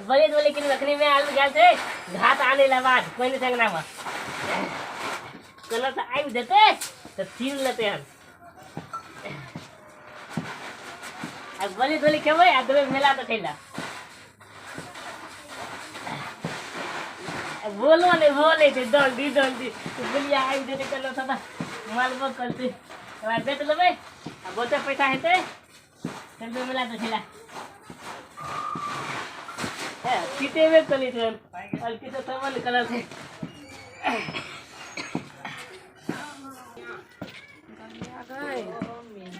बलिए दोली किन अखनी में आलू गेल छै घास आने ला बाद कोई नहीं संगना में कलर से आबि देते तऽ छीन लेते हन आ बलि दोली खेबै आ देबै मेला देखै ला बोलो नहि बोलै छै जल्दी जल्दी बोलिया आबि जेतै कलर से तऽ मालबो करतै तकर बेच लेबै आ बहुते पैसा हेतै चलबै मेला देखै ला पिटेबे करै छै हल्की तऽ तबल कलर छै।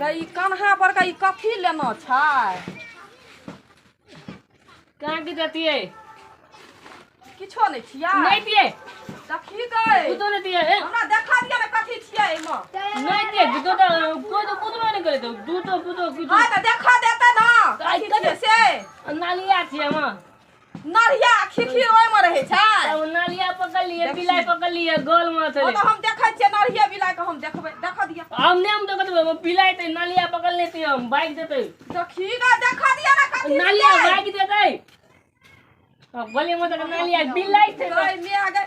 गई कन्हा पर का ई कथी लेना छै? कहाँ की जाती है? किछो नहि छियै। नहीं दिए। देखी गई। कुतो नहीं दिए ए। हमरा देखा दिया ने कथी छियै एहिमे। नहीं दिए दूधो तो कोई तो कुतो नहीं करे तो दूधो कुतो कुतो। हाँ तऽ देखा देते ना। तऽ आइ कथी छियै से? नालिया छियै हम। नरिया खिखीर ओहिमे रहै छै। तब नालिया पकड़ लिए, बिलाइ पकड़ लिए गोल में ओ चले। तऽ हम देखै छियै नरिया बिलाइ के, हम देखबै, देखा दिया। हम नहीं, हम तो कहते बिलाइ ते नालिया पकड़ लेते, हम बाइक देते। देखी ना, देखा दिया ना कथी नालिया छियै। बाइक देते। अब बोले मत नालिया बिलाइ थे। गई मिया गई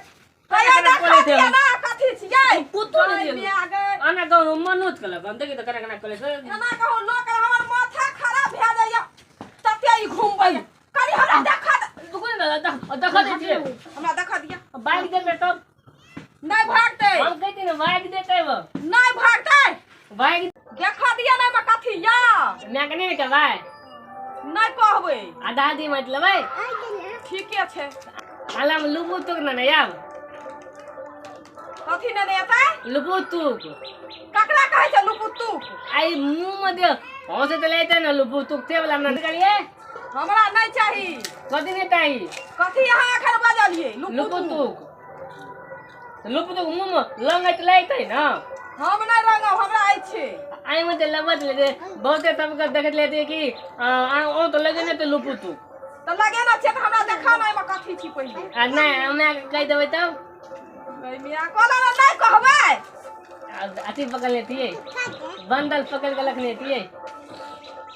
कहिया देखा दिया ना कथी छियै। कुतो नहीं गई दिए। मिया गई। आना गाँव मनोज कहलक हम देखी तऽ केना केना कहले से। एना कहू लोक हमर माथा खराब भए जाइया तते ई घुमबै। कनी हमरा देखा दे। रुको ने दादा, देखा दै छियै। हमरा देखा दिया। बाइक देते तब। नहीं भागतै। हम कहती ने बाइक देते वो। नहीं भागतै। बाइक देखा दिया ना एहिमे कथी या। मैं के नहीं कहबै। नहीं कहबै। आधा दी मतलब है। ठीके छै। आला में लुबु तुक ना नहीं आब। कथी ने एतै? लुबु तुक। ककरा कहै छै लुपुतुक? आई मुंह में दे हंसे तो लेते ना लुबु तुक ते वाला ना निकालिए। हमरा नहीं चाही। कथी नहीं चाही? कथी अहाँ एखन बजलियै? लुपुतुक। लुपुतुक मुंह में लंगैत लेते ना। हम नहीं रंगब, हमरा अछि। आई में तो लबत लेते बहुते सबके देखत लेते कि ओ तो लगे नहीं तो लुपुतुक। तऽ लगेना छै तऽ हमरा देखा ना एहिमे कथी छी पहिले। आ नहीं हमरा कहि देबै तब। गई मिया कहला ने नहीं कहबै। अथी पकड़ लेतियै, बंदल पकड़ के रखने तियै।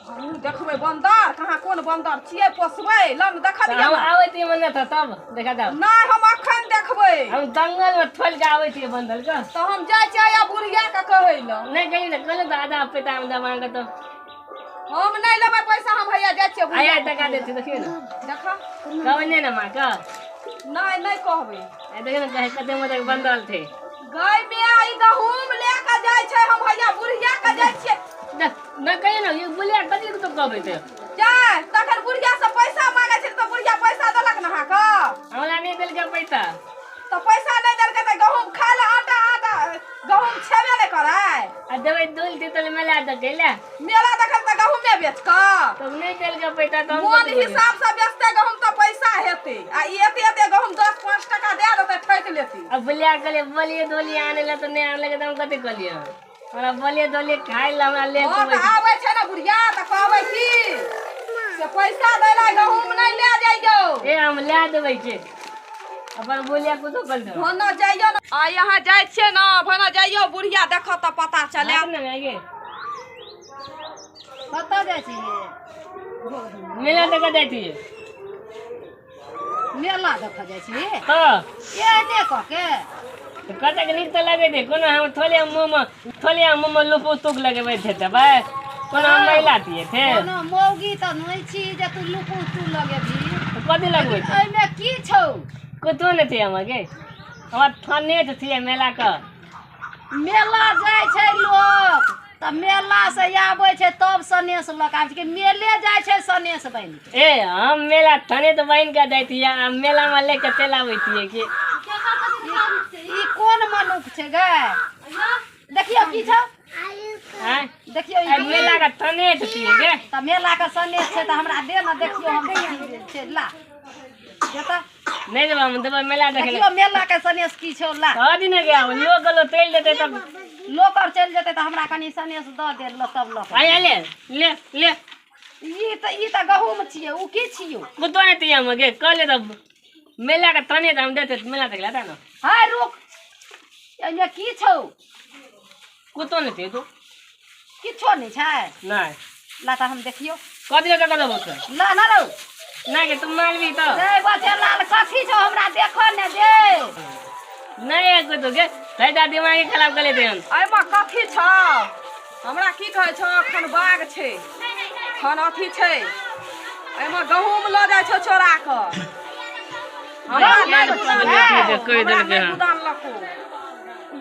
हमहूँ देखबै बन्दर कहाँ कोन बन्दर छियै पोसबै ल ने देखा दिया हम ना। आबै छियै मने तऽ तब देखा दब। नहीं हम अखन देखबै। हम जंगल में ठोल के आबै छियै बंदल के। तऽ हम जाइ छियै आ बुढ़िया के कहै लए। नहीं कहियो ने, कहले तऽ आधा पैसा हम दबान के तो। हम नहीं लेबै पैसा, हम हैया जाइ छियै बुढ़िया आया के। टका दै छियै, देखियौ ने। देखा। कहबै नहि ने माँ के? नहीं नहीं कहबै। आ देखियौ ने कहे कते मोटे बंदल थे। गई मिया ई गहूम ले के जाइ छै, हम हैया बुढ़िया के जाइ छियै। न कहियो ने, ई बुढ़िया कथी के तो कहबै ते? जाय तखन बुढ़िया से पैसा मांगे छै तऽ बुढ़िया पैसा देलक ने अहाँके? हमरा नहि देलकै पैसा। तऽ पैसा नहि देलकै तऽ गहूम खाय लए आटा आटा गहूम छेबे नहि करै। आ देबै दुल तितल मेला देखै लए। मेला देखै तऽ गहूमे बेच कऽ। तब नहि देलकै पैसा तऽ हम मोन कथी करियै? हिसाब से बेचतै गहूम तऽ पैसा हेतै आ ई एते एते गहूम 10-5 टका दए देतै ठकि लेतै। आ बुलिया कहलियै बोलिए दोलिए आनै लए तऽ नहि आनलकै तऽ हम कथी कहलियै? हमरा बोलिए दोलिए खाय लए हमरा ले हँ तऽ आबै छै ने बुढ़िया तऽ कहबै की से पैसा दै लए गहूम नहि लए जइयौ। ए हम लए देबै के अपन बोलिया कुछो कर देबै। भना जइयौ ने आ यहाँ जाइ छियै ने भना जइयौ बुढ़िया देखत तऽ पता चलत। ने गे। कतऽ जाइ छियै? मेला देखऽ जाइ छियै। मेला देखऽ जाइ छियै? हँ। एहने कऽ के? कतेक नीक तऽ लगै छै। कोनो हम थोड़े मुँहमे थोड़े मुँहमे लुपु तुक लगेबै छै देबै। कोनो हम महिला छियै थे? कोनो मौगी तऽ नहि छी जे तू लुपु तू लगेबही। कथी लगबै छै? एहिमे की छौ? कुछो नहि छै हमर गे। हमर थाने छियै मेला के। मेला जाइ छै लोक तऽ मेला से आबै छै तब सनेस लऽ कऽ आबै छै कि मेले जाइ छै सनेस बनि के? ए हम मेला थाने तऽ बनि के जाइ छियै आ मेला मे ले के चलि आबै छियै कि। ई कोन मनुख छै गै? देखियौ की छौ? आँय? देखियौ ई आइ मेला के थाने छियै गे। तऽ मेला के सनेस छै तऽ हमरा दे ने, देखियौ हम की छै ला। देता? नहि देबै, हम देबै मेला देखै लए। देखियौ मेला के सनेस की छौ ला। कह दिन गया लोग गेलो चलि जेतै तब। लोक आर चलि जेतै तऽ हमरा कनि सनेस दऽ दे ल तब लऽ कऽ। आइ ले ले ले। ई तऽ गहूम छियै, उ की छियौ? कुतो नहि तिया हम गे कहले तऽ मेला के थाने तऽ हम देते मेला देख लेता ने। हाय रुक, एहिमे की छौ? कुतो नहि छै तो। किछो नहि छै? नहि। ला तऽ हम देखियौ। कथी लऽ टका देबौ से? ला ना रौ। ना के तुम मालवी तो रे बचे लाल कथी छौ हमरा देखो ने दे नहीं एक तो के सही दिमाग खराब कर लेते हन एहिमे कथी छौ हमरा की कहै छौ अखन बाघ छै खन अथी छै एहिमे गहूम लऽ जाइ छौ चोरा कऽ हमरा नहि गोदाम लको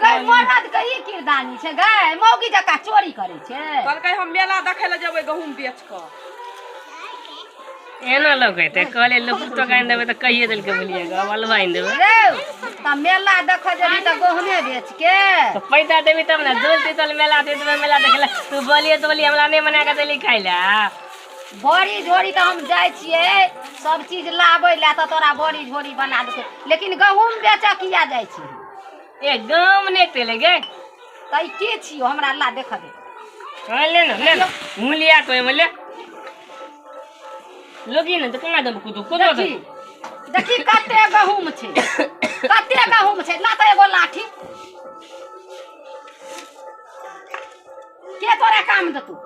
गै मरद के ई किरदानी छै गै मौगी जकाँ चोरी करै छै कहलकै हम मेला देखै लए जेबै गहूम बेच कऽ एना लगैते कहले लोग कुत्तो के आनि देबै तऽ कहिए देलकै बोलिए अब अलवा आनि देबै रे तऽ मेला देखऽ जेबही तऽ गहूमे बेच के तऽ पैसा देबी तब ने जोलती चल मेला दे देबै मेला देखे ला तू बोलिए तो बोलिए हमरा नहीं बना के देली खाइ ला बड़ी झोरी तऽ हम जाइ छियै सब चीज लाबै लए तऽ तोरा बड़ी झोरी बना देतौ लेकिन गहूम बेचऽ किया जाइ छी ए गाम नहि तेले गे तऽ ई की छियौ हमरा ला देखऽ दे हाँ ले ना ले ना मुलिया तो बोले लोगी ने तो केना देब कुदू कुदू देखी देखी कते गहूम छै कते गहूम छै ला तऽ एगो लाठी के तोरा काम देतौ के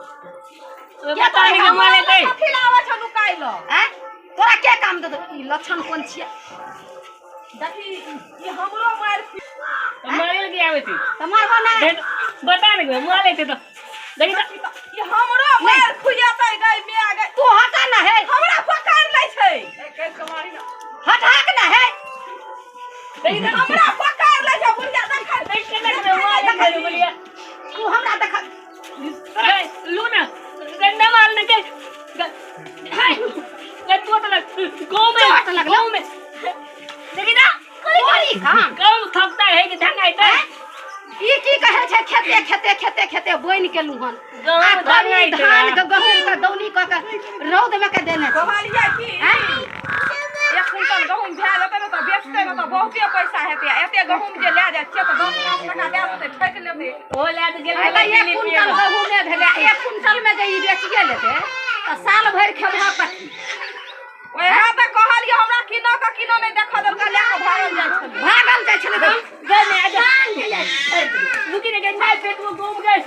तोरा काम लेतै कथी लाबै छौ नुकाइ लऽ आँय तोरा के काम देतौ ई लक्षण कोन छियै देखी ई हमरो मारि मारे लगे आबै छी तऽ मारबो नहि बता ने मारे लेते तो देखी तऽ ई हमरो मारि खुजेतै गै माय गै तू हटा ना हे हमरा पकड़ लै छै हटाक ना हे देखी हमरा पकड़ लै छै बुढ़िया देख देख के मारे बोलिए तू हमरा देख लू ना गंदा माल ने के हाय चोट लग गाँव में चोट लगलौ? गाँव में देखी ना चोरी काम गाँव थकता है कि धंग आइते ई की कहै छै खेते खेते खेते खेते बोनि केलहुँ हन गाँव आ में धान कभी आइते धान के गहूम के दौनी कऽ के रौद में के देने छै कहलियै की आँय? एक क्विंटल गहूम भए जेतै ने तऽ बेचतै ने तऽ बहुते पैसा हेतै आ एते गहूम जे लए जाइ छियै तऽ 10 लाख टका दए देतै ठकि लेतै ओ लए तऽ गेल आ तऽ एक क्विंटल गहूमे भेलै एक क्विंटल में जे ई बेचिए लेतै तऽ साल भरि खेबह कथी ओएह तऽ कहलियै हमरा किनो कऽ किनो नहि देखऽ देलकै लए कऽ भागल जाइ छलै भागल जाइ छलै तऽ गए में आजा जान के जाइ छलै। रुकी ने गए मार पेट में घूम गए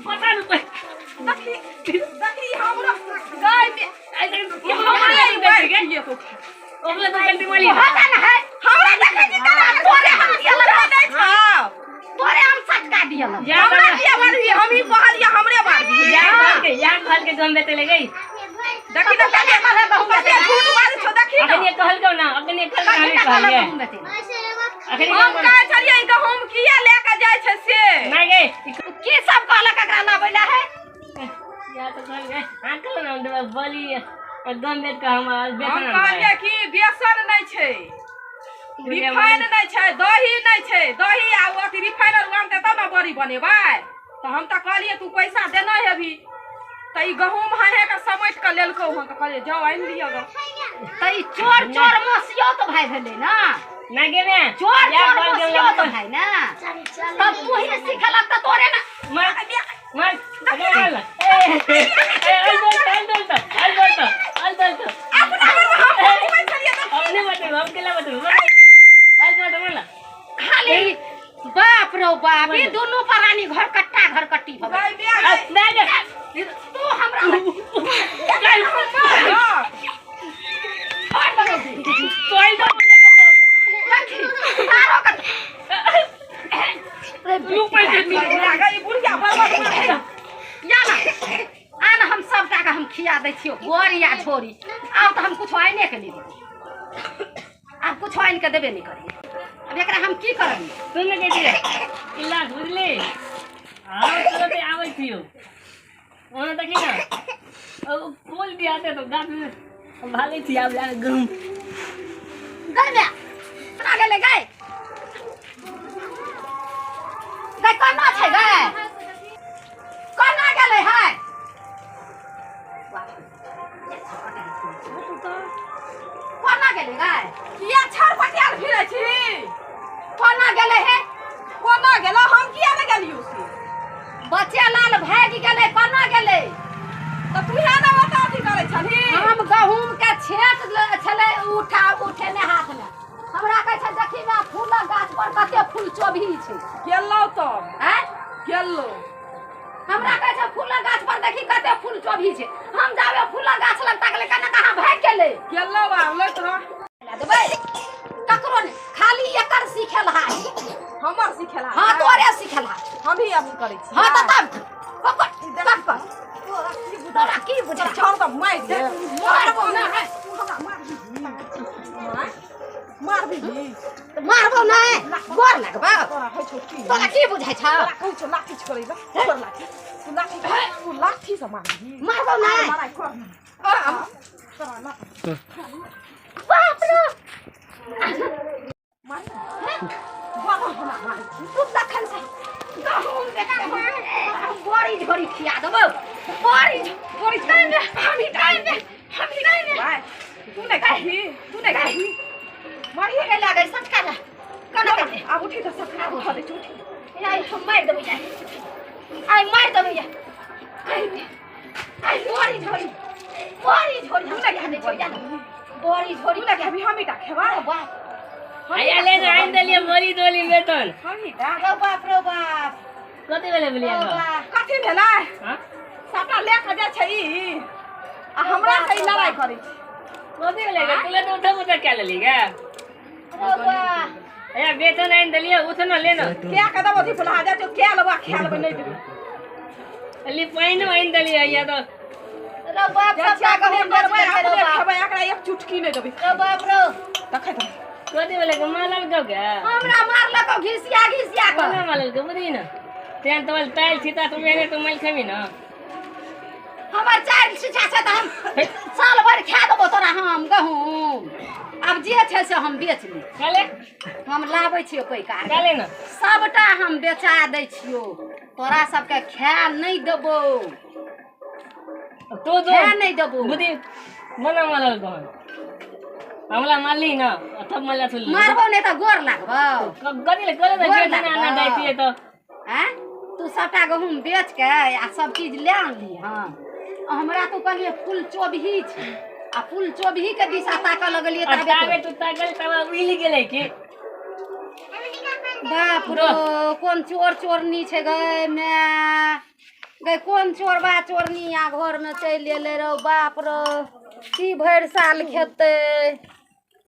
पता नहीं कोई देखी देखी हमरा गाय में ऐसे ई हमरे ई मारि खुएतौ। ओकरा तो गलती माली हटा ने है हमरा देखै छी केना तोरे हम दिअ लगलौ दै छौ तोरे हम सटका दिअ लगलौ या हमरा किया मारबी हमही कहलियै हमरे मारबी या घर के या घर के गम बेते ले गई देखी तऽ कते कहले गहूम कते बेचै झूठ बाजै छौ देखी ने अखन ये कहल गौ ना अखन ये कहल कथी हमें टा कहले कहलिए गहूम बेचै अखन हम कहै छलियै ई गहूम किया लए कऽ जाइ छै से ना गए की सब कहलक एकरा लाबै लए है या तो कहल गए हां कहल ना देबे बलि गम बेच के हम हम बेचना कहलियै कि बेसन नहि छै रिफाइन नहि छै दही नहि छै दही आ ओ अथी रिफाइन आर आनतै तब ने बड़ी बनेबै तऽ हम तऽ कहलियै तू पैसा देने हेबही तऽ ई गहूम हेहे के समेट कऽ लेलकौ हन तऽ कहलियै जाउ आनि लिअ गऽ तऽ ई चोर चोर मसियौत भाय भेलै ने ना गे में चोर या चोर बोल के मसियौत भाय ने तब तू ही सिखेलक तऽ तोरे ने मार मार मार ए ए अल बोल अल बोल अल बोल अल बोल अपना घरमे हम बतबै छलियै तऽ अपने बतेबो हम केला बतेबो अल बोल बोल खाली बाप रौ बाप ई दुनू प्राणी घर कट्टा घर कट्टी भऽ गेल गाय माय गै। ना गे तू हमरा हँ। छोड़ दे तोई तो देखी तारो के लू पैसे बुढ़िया गै, ई बुढ़िया बर्बाद मारै। या ना आ ना हम सबटा के हम खिया दै छियौ बड़ी या झोरी आब तऽ हम कुछो आने के नहि देबै आब कुछो आनि के देबे नहि करबै आब एकरा हम की करबै सुन के दिए इला बुझली आओ तुरंत आबै छियो ओना देखी ना ओ फूल दिया दे तो गाछ में भागै छी आब जा गम गै माय केना गेलै गै गै कोना छै गै कोना गेलै है कोना गेलै गै किया छरपटियाल फिरै छी कोना गेलै हे कोना गेलौ हम किया नहि गेलियौ से बचे लाल भागि गेलै कोना गेलै तऽ तू हे ने ओतऽ अथी करै छलही हम गहूम के छेक छलै उठा उठेने हाथ में हमरा कहै छै देखी ने फूलक गाछ पर कते फूल चोभी छै गेलौ तब आँय गेलौ हमरा कहै छै फूलक गाछ पर देखी कते फूल चोभी छै हम जाबे फूलक गाछ लग ताकले कना कहाँ भागि गेलै। गेलौ आ लैत रह। देबै ककरो नहि, खाली एकर सीखेल है। हमर सिखेला? हाँ, तोरे सीखेल है। हम ही अभी करै छी। हाँ, तऽ तब ककर ककर तोरा की बुझै? छोड़ तऽ मारि दे। मारबो नहि। तू हमरा मारबिही? मारबिही? मारबो नहि, गोर लगबौ। तोरा होइ छौ की? तोरा की बुझै छौ? तोरा कहै छौ लाठी छोड़ै ला, छोड़ लाठी। तू लाठी, तू लाठी से मारबिही? मारबो नहि। लड़ाइ कर तोरा ना। बाप रे! मार बाबा, हमरा मारै छी? तू तखन से गहूम बेटा हम बड़ी झोरी खिया देबौ, बड़ी बड़ी नहीं नहीं, हम ही नहीं नहीं, हम ही नहीं नहीं। भाइ, तू नहि खाही, तू नहि खाही, मारही। के लागै सटका ला कना कना। आब उठी तऽ सखा उठा दै छी, उठी। आई हम मारि देबै, आई आई मारि देबै, आई आई बड़ी झोरी, बड़ी झोरी हम खिया दै छियौ, बड़ी झोरी। तू नहि खेबही, हमही टा खेबै। बाप! आया ले ने, आनि देलियै बोरी डोली बेतन। हमही टा। रो बाप रो बाप! कथी भेलै बुलिया? रो बाप। कथी भेलै? हाँ? सबटा लए कऽ जाइ छै ई आ हमरा से ई लड़ाइ करै छै। कथी भेलै गे? तू तऽ उठा उठा कए लेली गे। रो बाप! आया बेतन आनि देलियै, उठ न ले न। कए कऽ देबो धिपुला जाइ छौ, कए लेबो, खा लेबै, नहि देबै। ली पानिओ आनि देलियै या तऽ। रो बाप! जाइ सबटा छियै गहूम अपने बेच करबै, देलकै। रो अपने बाप! खेबै, एकरा एक चुटकी नहि देबै। रो बाप रो! देखैत रह। कथी भेलै गे? मारलकौ गे? हमरा मारलकौ घिसिया घिसिया कऽ। कोना मारलकौ बुझी न? तेहन तोहर तालि छिता, तू एहने तू मारि खेबही न। हमर चारि छिछा छै तऽ हम साल भरि खा देबो तोरा हम गहूम। आब जे छै से हम बेच ली। काले। हम लाबै छियौ पैका। काले न। सबटा हम बेचा दै छियौ, तोरा सबके खाय नहि देबौ। तू तो खाय नहि देबौ। बुद्धि मना मारलकौ हन? हमरा मारली न, तब मारला तू। मारबौ नहि तऽ गोर लागबौ। कथी ले करे तऽ गोर बेतन आना लागबौ। दैतियै तऽ। आँय, तू सबटा गहूम बेच के आ सब चीज ले आनली हँ? आ हमरा तू कहलियै फूल चोबही छै आ फूल चोबही के दिशा ताकऽ लगलियै। आ ताबे ताबे तू ताकल तब उलि गेलै की। बाप रो, कोन चोर चोरनी छै गै my गै? कोन चोरबा चोरनी आ घरमे चलि एलै रौ? बाप रो, की भरि साल खेतै?